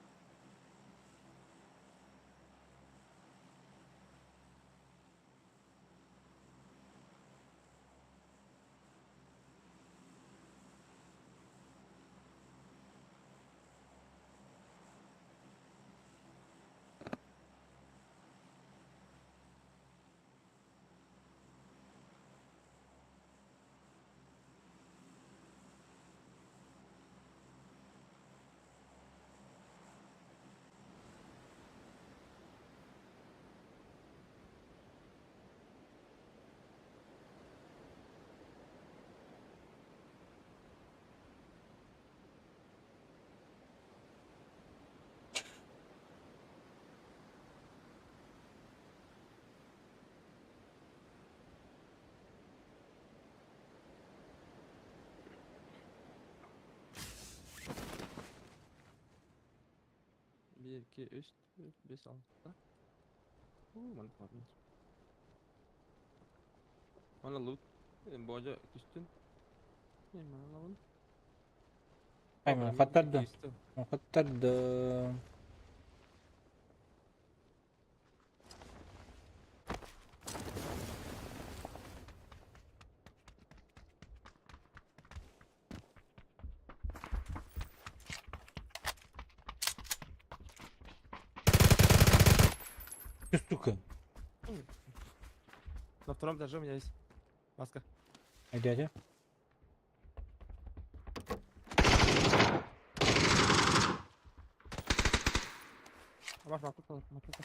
Speaker 3: Bir, iki, üç, dört, beş, altı. Oo, mantık var. Bana loot. Boca üstün. Ne bana lan?
Speaker 1: Ай, Хоттордум. Хоттордум. Ты, сука.
Speaker 3: На втором этаже у меня есть маска.
Speaker 1: А дядя?
Speaker 3: Маш, макута, макута.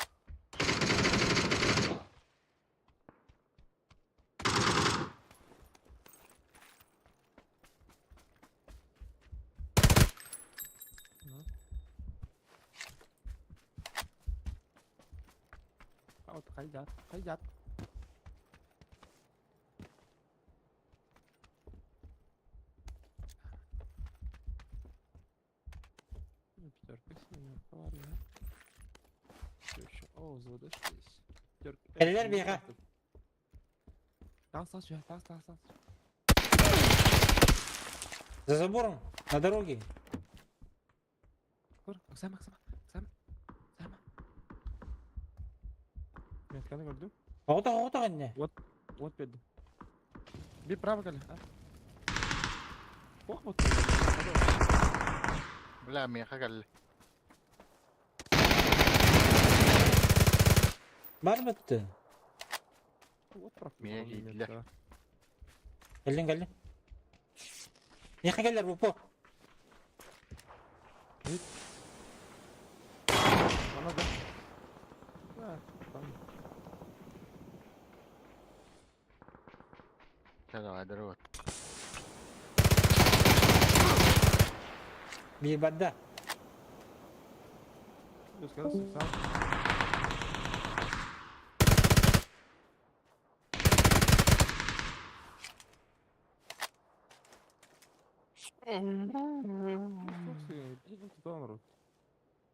Speaker 3: А вот хайдат, хайдат. Пятерка семерка, ладно. Всё еще. О, взвода здесь. Пятерка.
Speaker 1: Эллер бега.
Speaker 3: Там, там, там, там, там.
Speaker 1: За забором, на дороге.
Speaker 3: Оксана, Оксана, Оксана, Оксана. Мен көрдүм.
Speaker 1: Оҕото оҕото анне.
Speaker 3: Вот берди. Bir право кэлэ. Ох, вот.
Speaker 4: Бля, миэхэ кэллэ.
Speaker 1: Бар бытты.
Speaker 3: Вот прав.
Speaker 4: Миэхэ киирдилэр.
Speaker 1: Кэллин кэллин. Миэхэ кэллэр бу
Speaker 3: Ана да. А, там.
Speaker 4: Чэ, давай, здорово.
Speaker 1: Биир барда.
Speaker 3: Сказал, сам.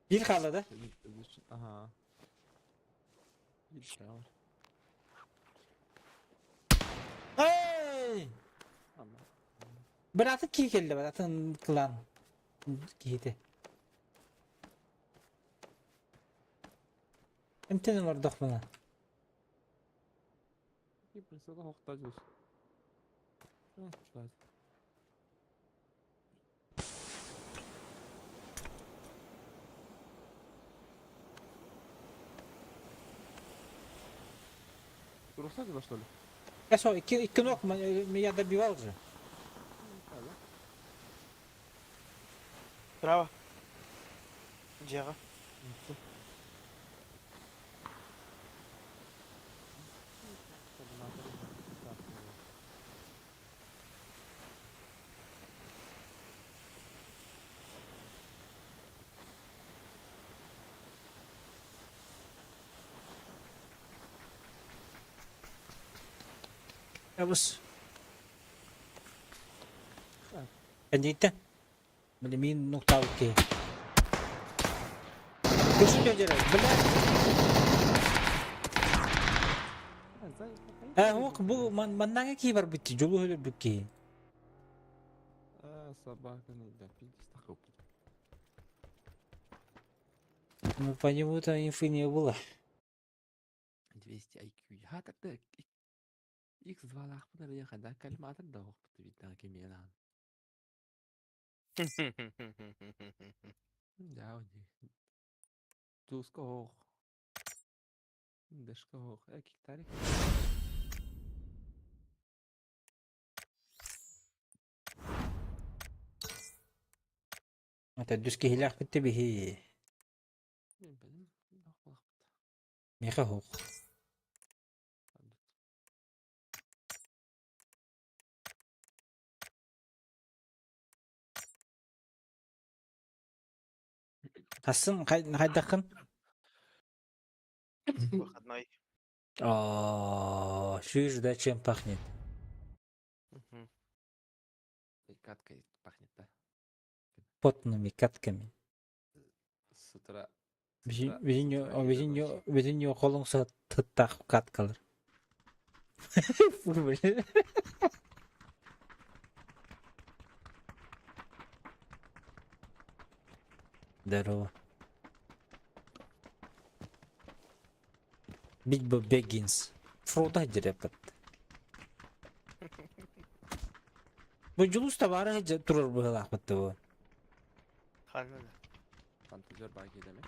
Speaker 1: Биир хаалла да?
Speaker 3: Ага. Биир var.
Speaker 1: Эй! Бырааты кии кэллэ быратын клан киһити. Эмтен олордохпуна.
Speaker 3: Рухсат что ли?
Speaker 1: Я что, икки ног я добивал же.
Speaker 2: Право. Дьиэҕэ.
Speaker 1: Абыс. Эндиттен. Били мин нуктабыт киһи. Күшүн дьөрө, бля. Э, ок, бу маннаga кии бар битти, жолу хөлөр бүт киһи.
Speaker 3: Собака не да, пиздец, такой.
Speaker 1: Ну, по нему-то инфы не было.
Speaker 3: 200 IQ. Ха тогда X2 лахпын эрэ хада кальматор да охпут бит кемелан. Да, уни. Туска ох. Дэшка ох. Э, киктари.
Speaker 1: Это дүс киһилээх битти биһи.
Speaker 3: Мен беним. Ох, лахпыт.
Speaker 1: Меха хоқ. Хасын хайдахын?
Speaker 2: Выходной.
Speaker 1: О, чуешь, да, чем пахнет?
Speaker 2: Мгм.
Speaker 3: Каткой пахнет, да?
Speaker 1: Потными катками.
Speaker 3: С утра. С утра- с утра и до ночи.
Speaker 1: Бүтүн холуң тыттах каткалар. Фу, блин. Здорово. Бильбо Бэггинс. Фродо дьирэппит. Бу Дьулус табаары турар быһыылаахпыт бу.
Speaker 2: Ханна да.
Speaker 3: Фантазер баа киирдэ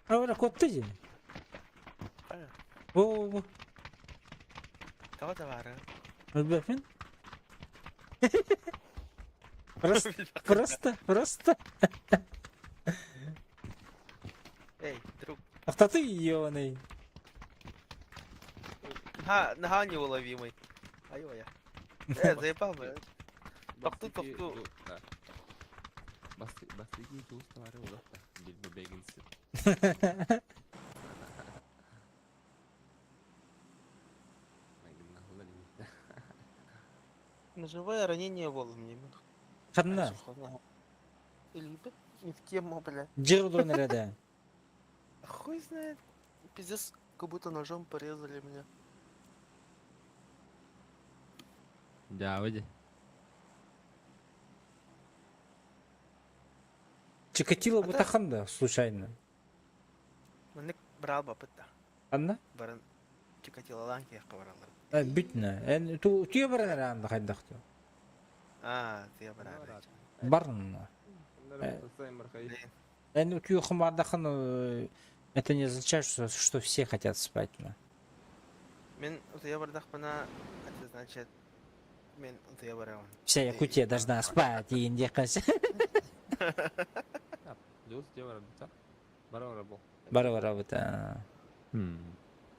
Speaker 1: Ара котты дии.
Speaker 2: Хайа.
Speaker 1: Бу бу.
Speaker 2: Тоҕо табаары?
Speaker 1: Өлбөппүн. Просто, просто, просто.
Speaker 2: Эй, друг.
Speaker 1: Ах ты ебаный.
Speaker 2: Наһаа, наһаа неуловимый. Айой. Заебал, блядь. Тохту, тохту.
Speaker 3: Бастыки туус табаары улатта. Бильбо Бэггинс.
Speaker 2: Ножевое ранение волн
Speaker 1: Ханна.
Speaker 2: Или не в тему, бля.
Speaker 1: Дьиэ эрэ
Speaker 2: Хуй знает. Пиздец, как будто ножом порезали меня.
Speaker 3: Да, выйди.
Speaker 1: Чикатило бутаханда случайно.
Speaker 2: Маннык брал бапытта.
Speaker 1: Анна?
Speaker 2: Баран Чикатилолаан киһиэхэ бараллар.
Speaker 1: Бүтнэ. Эн ту түйе баран эрэ анда хайдахты.
Speaker 2: Аа, тыа бараары.
Speaker 1: Барн. Эн утуйа хумардахан это не означает, что все хотят спать. На.
Speaker 2: Мин утуйа бардахпына, это значит, мин утуйа барабын.
Speaker 1: Вся Якутия должна спать, и индекас.
Speaker 3: Дьулус дьиэ барабыта. Бара бара бол.
Speaker 1: Бара бара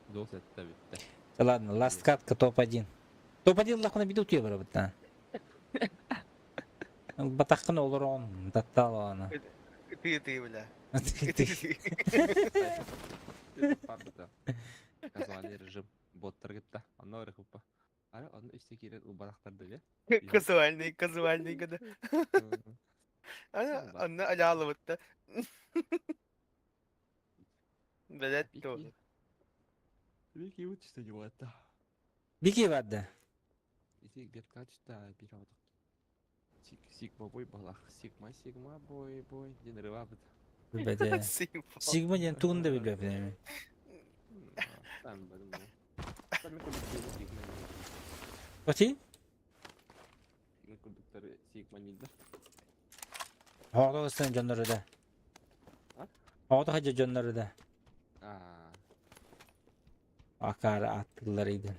Speaker 3: Дьулус этте бүттэ.
Speaker 1: Ладно, last катка топ-1. Топ-1 лахуна биду утуйа барабыта. Батахкын олорон, татталана.
Speaker 2: Ты, ты, бля.
Speaker 1: Ты.
Speaker 3: Барбыта. Казуальный режим. Боттар кытта. Онно ырыхыппа. Ары онно үсте киирэн убарахтарды
Speaker 2: Казуальный, казуальный года. Ана, анна алялыбытта. Блядь, то.
Speaker 3: Вики учится не это.
Speaker 1: Бики барды.
Speaker 3: Ити бетка чита биродок. Сиг сигма бой балах. Сигма сигма бой бой. Ден рыбабыт.
Speaker 1: Билбэт. Сигма диэн тугун да билбэппин.
Speaker 3: Там бадым. Там сигма.
Speaker 1: Оти?
Speaker 3: Кондуктор сигма не да.
Speaker 1: Оҕо ыстан дьоннору да. Оҕо хадьа дьоннору да.
Speaker 3: Аа.
Speaker 1: Акаары аттылар иден.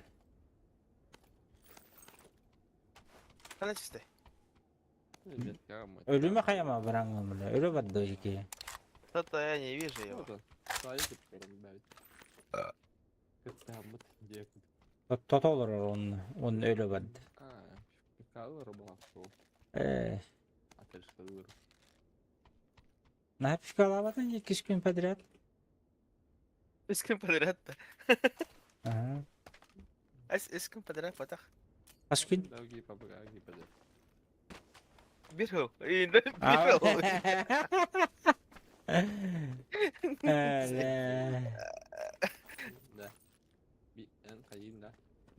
Speaker 2: Хана чистэй.
Speaker 1: Өлүмэ хайама бараҥҥа Өлө барды ики.
Speaker 2: Что-то я не вижу его.
Speaker 1: Тото олорор он он өлө барды. Э, на пивкалабатын икки күн подряд.
Speaker 2: Үс күн подряд да.
Speaker 1: Ага.
Speaker 2: Үс күн подряд батах.
Speaker 1: Хас күн?
Speaker 2: Биир сыл. Биир сыл.
Speaker 1: Э,
Speaker 3: Да. Би эн хайын да.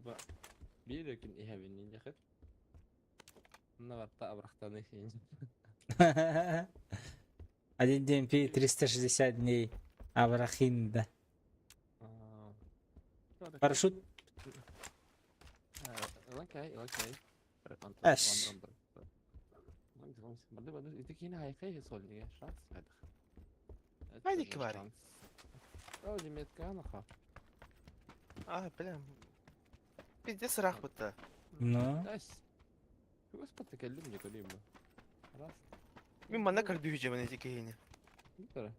Speaker 3: Ба биир күн иһэбин дьэхит. Наварта абрахтаны хин.
Speaker 1: Один день пей 360 дней. Абрахинда. Парашют.
Speaker 3: Окей, окей.
Speaker 1: Эш.
Speaker 2: Хайди квари. А, бля. Пиздец ыраах бытта.
Speaker 1: Ну.
Speaker 3: Раз.
Speaker 2: Мин манна көрдүүһү эти киһини.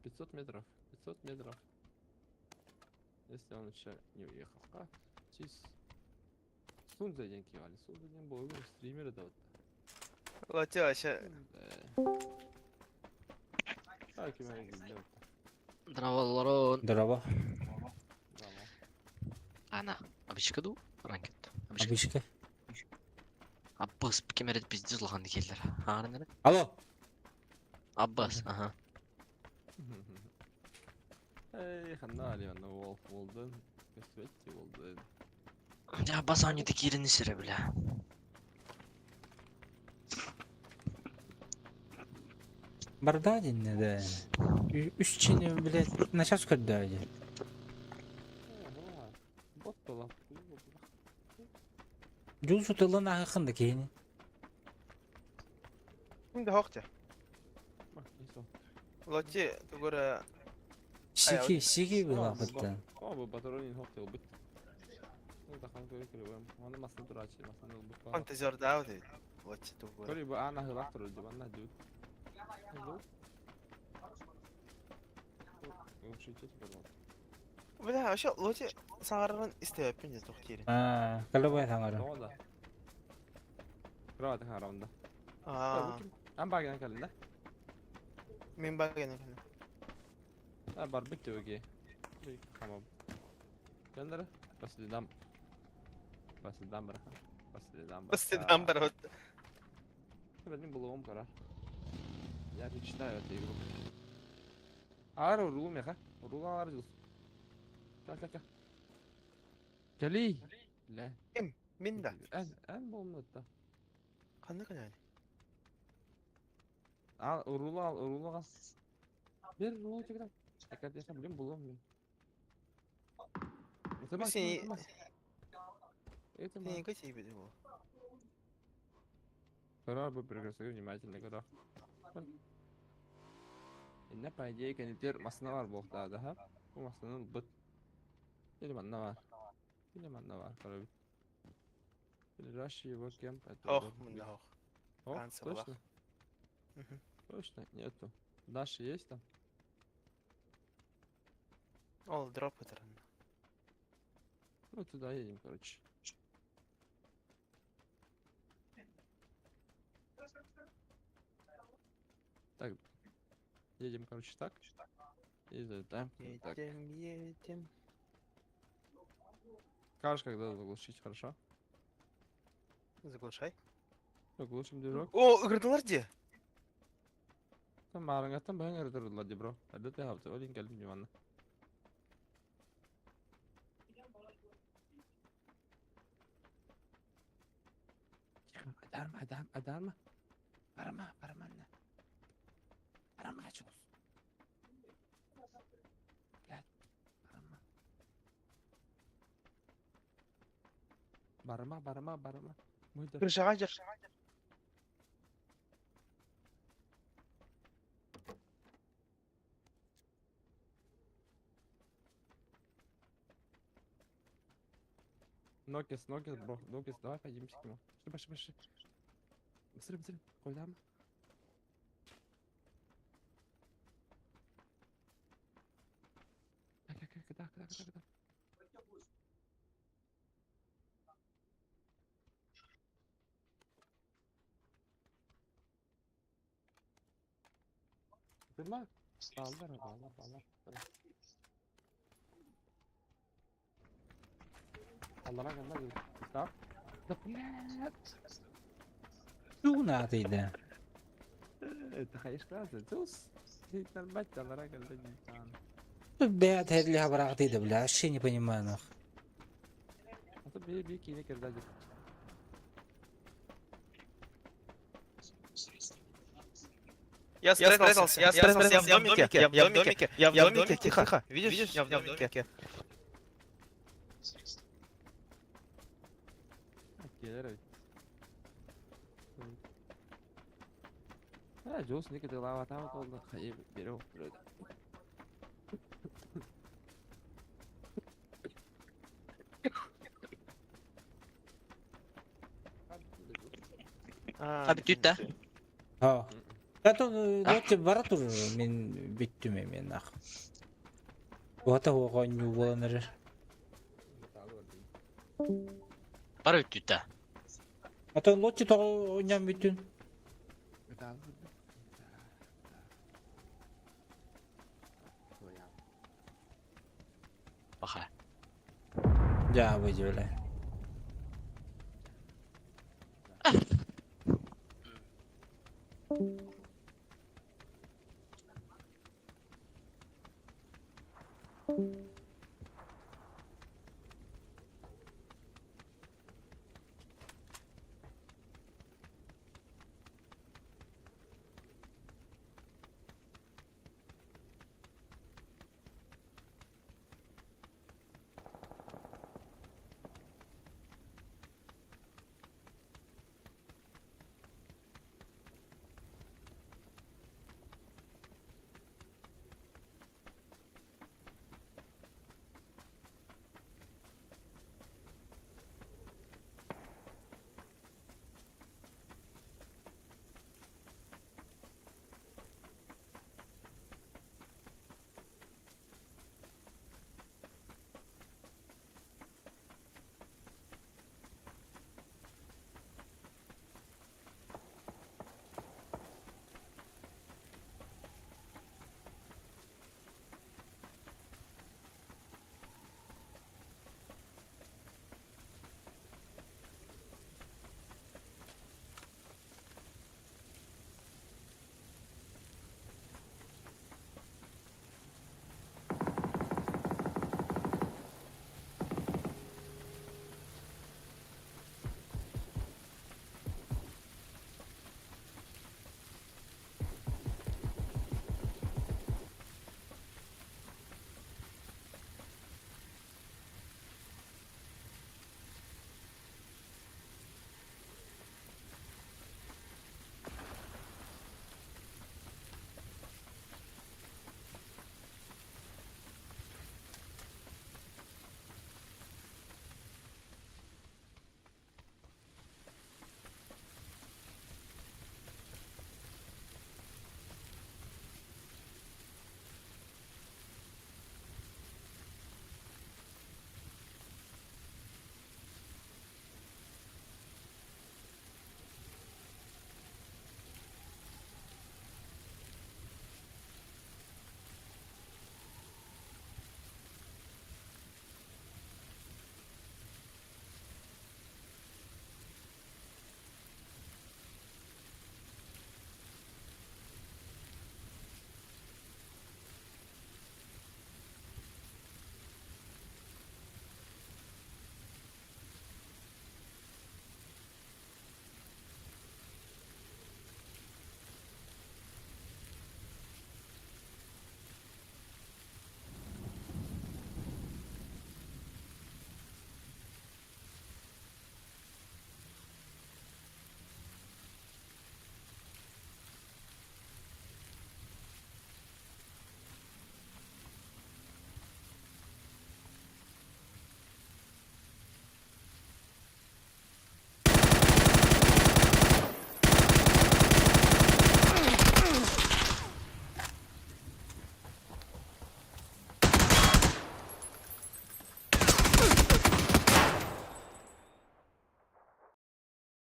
Speaker 3: 500 метров. 500 метров. Если он еще не уехал. А, чиз. Сунза ден кивали. Сунза ден был стример да вот.
Speaker 2: Латя вообще.
Speaker 3: Так, кивали, да.
Speaker 5: Здраво,
Speaker 1: Здорово.
Speaker 3: Браво.
Speaker 5: Ана, абичка ду? Ранкет. Абичка.
Speaker 1: Абишка.
Speaker 5: Аббас, кемерет пиздец улахан келдер. Аарынары?
Speaker 1: Алло.
Speaker 5: Аббас, ага.
Speaker 3: Эй, ханна али, аны Волф болдun. Көстүбэтти болдun.
Speaker 5: Я Аббас аны кирини сире бля.
Speaker 1: Барда динне да. Үс чини, блядь, начаас көрдөө дии.
Speaker 3: Бот буолан.
Speaker 1: Дьулсу тылын аһыххын да киһини.
Speaker 2: Ким да хоох дьэ. Лоти тугу эрэ
Speaker 1: Сики, сики буолаахпыттан.
Speaker 3: О, бу патронин хоох ылбыт. Тахан көрө көрө Оны масын тураачы, масын ылбыт.
Speaker 2: Фантазердаабыт эбит. Лоти тугу эрэ.
Speaker 3: Көрү бу аан аһылаах турар дьыбанна дьыбыт.
Speaker 2: Бля, вообще Лоти саҥарарын истэбэппин дьэ туох диирин.
Speaker 1: Аа, калабай саҥара.
Speaker 3: Тоҕо да? Кровать харамда.
Speaker 2: Аа,
Speaker 3: Ан багынан кэлин да?
Speaker 2: мин багынан кэлин.
Speaker 3: А барбыт диэги. Хамам. Кэллэр по следам. По следам бара. По следам
Speaker 2: По следам бара.
Speaker 3: Блин, булуом кара. Я мечтаю эту игру. Аар урулу меха. Урулу аар жыл. Ка ка ка. Кели. Ле.
Speaker 2: Ким? Мин да.
Speaker 3: Эн эн болмутта.
Speaker 2: Ханна кэлэни?
Speaker 3: Ал урулу ал урулу ал. Бер урулу тегрен. Акадесен блин булуом мин.
Speaker 2: Сен
Speaker 3: Это
Speaker 2: Сен кете бу.
Speaker 3: Второй был прекрасно внимательно, когда. Инне по идее кенитер масына бар буолуохтаах да, Бу масынын быт. Или манна бар. Или манна бар, короче. Или rush его кемп. это
Speaker 2: Ох,
Speaker 3: вот
Speaker 2: мында ох.
Speaker 3: О,
Speaker 2: Франция была.
Speaker 3: точно?
Speaker 2: Мгм.
Speaker 3: Точно, нету. Наши есть там?
Speaker 2: Ол дроп ытырын.
Speaker 3: Ну туда едем, короче. Так, едем, короче, так. И залетаем. Вот так.
Speaker 2: Едем, едем.
Speaker 3: Скажешь, когда заглушить, хорошо?
Speaker 2: Заглушай.
Speaker 3: Заглушим движок.
Speaker 2: О, ыгырдылар де.
Speaker 3: Там марангаттан баһан ырытырдылар ди, бро. Әдә те хапты, олин кэлдим диванна. Адарма, адарма, адарма. Барма, барма. Барма, чус. Блядь, барма. Барма, барма, барма. Мойдар.
Speaker 2: Крышаға жер.
Speaker 3: Нокис, Нокис, бро, Нокис, давай пойдем к нему. Пошли, пошли, пошли. Быстрее, быстрее, куда? Так, так, так, так, так, так, так. Бма, баллар, баллар, баллар. Аллара кэллэ Так. Да блядь.
Speaker 1: Тугун аатыйда.
Speaker 3: Это хайышка, туз. Нормально, аллара кэллэ
Speaker 1: Бэт хэдли хабараатыйда, бля, вообще не понимаю, нах.
Speaker 3: А то бей, бей, кине кирдадик.
Speaker 2: Я спрятался, я спрятался, я в домике, я в домике, я в домике, тихо. Видишь, я в домике.
Speaker 3: Келер А, Джоус никогда лава там толда. Хай, беру, беру.
Speaker 5: А бүттүт да?
Speaker 1: Ha. Зато лоти бара тур мен бүттүм мен нах. Уата хуга ню болан эрер.
Speaker 5: Бара бүттүт да?
Speaker 1: Ата лоти того ням бүтүн.
Speaker 5: Баха.
Speaker 1: Жа бу бля.